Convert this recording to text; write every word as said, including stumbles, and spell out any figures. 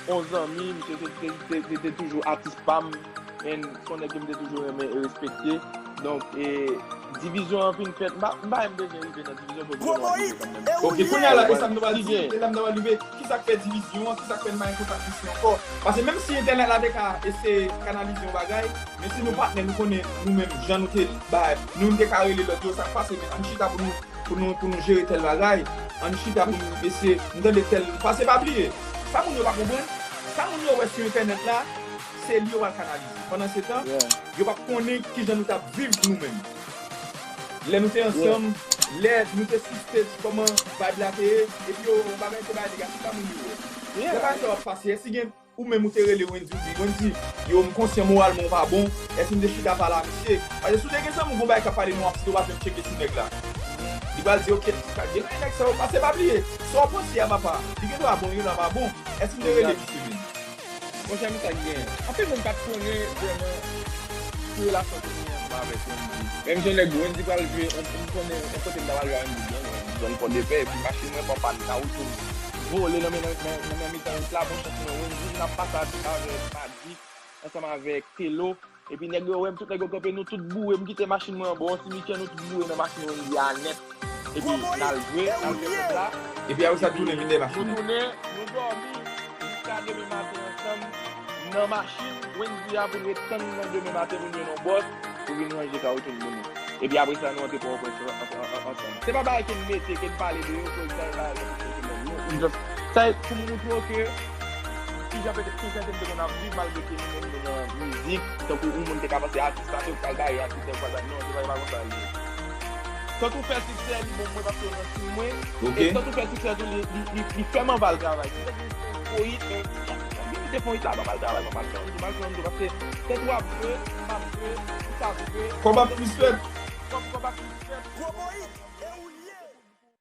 yon zanmi, misye se, se, se, se te toujou atis pa m, and se yon nèg ke m te toujou renmen e respekte. Donk, e, divizyon an fin fèt, m pa, m pa menm bezwen rive nan divizyon pou m rive kanmenm. Ok, kounye a la, e sa m ta pral di, e la m ta pral rive, ki sa k fè divizyon an, ki sa k fè n pa gen kontak misye ankò? Paske menm si entènèt la te ka eseye kanalize yon bagay, men si nou patnè, nou konnen nou menm, jan nou te bay, nou, nou te ka rele lòt yo, sa k pase, men ann chita pou nou pou nou, pou nou jere tèl bagay, ann chita pou nou eseye, m tande tèl, paske pa bliye, sa moun yo pa konprann, sa moun yo wè sou entènèt la, se li yo pral kanalize. Pandan se tan, yo p ap konnen kijan nou t ap viv nou menm. Lè nou te ansanm, lè nou te site kòman vibe la te ye, epi yo, bagay te bay negatif, sa moun yo wè. Lè bagay sa yo ap pase, èske gen ou menm ou te rele Wendy, ou di, Wendy, yo, m konsyan moralman ou pa bon, èske m te chita pale a misye? Paske si w te gen zanmi w gon bagay k ap pale nan w ap site, w pa janm tcheke sou nèg la. Li pral di, ok, gen nèg sa yo, paske pa bliye, sa w panse a papa, li gen dwa bon, li gen dwa pa bon, èske m te rele misye menm? Monchè, men sa k genyen. Anpil moun pa t konnen vrèman ki relasyon ke m gen ansanm avèk Wendy. Menm jan nèg Wendy pral jwe, m konnen yon kote m ta pral jwe a Wendy byen lwen, zòn Pòdepè, epi machin mwen pran pàn, kawoutchou vole nan men, nan, nan, nan mitan wout la, bon chans mwen, Wendy vin ap pase avèk Madi, ansanm avèk Telo, epi nèg yo wè m, tout nèg yo kanpe, nou tout boure, m kite machin mwen anba yon simityè, nou tout boure nan machin Wendy a nèt, epi n al jwe, n al fè fèt la, epi apre sa, tounen vin dèyè machin nan. Nou tounen, nou dòmi, jiska demen maten ansanm, nan machin, Wendy a pou n ret tann nan demen maten pou n jwenn yon bòs, pou vin ranje kawoutchou n pou nou. Epi apre sa, nou antre Pòtoprens an- an- an- ansanm. Se pa bagay ke n mete, ke n pale de yo, ke n sa e bagay yo, nou, nou just, sa e pou m moutre w ke kijan pete, kijan ke m te konn ap viv, malgre ke nou menm nou nan mizik, tankou yon moun te ka panse atis sa, se pral gaye atis, se pral, non, se pa, pa konsa l ye. Tankou fè siksè, li bon mwen paske yo nan tim mwen. Ok. E tankou fè siksè tou, li, li, li, li fè m anba l travay. Se tankou yon gwo hit, men li te fè yon hit la, m ap al travay, m ap al fè yon jou, m al fè yon jou, paske tèt w ap jwe, m ap jwe, ou ka jwe. Kòb ap plis fèt.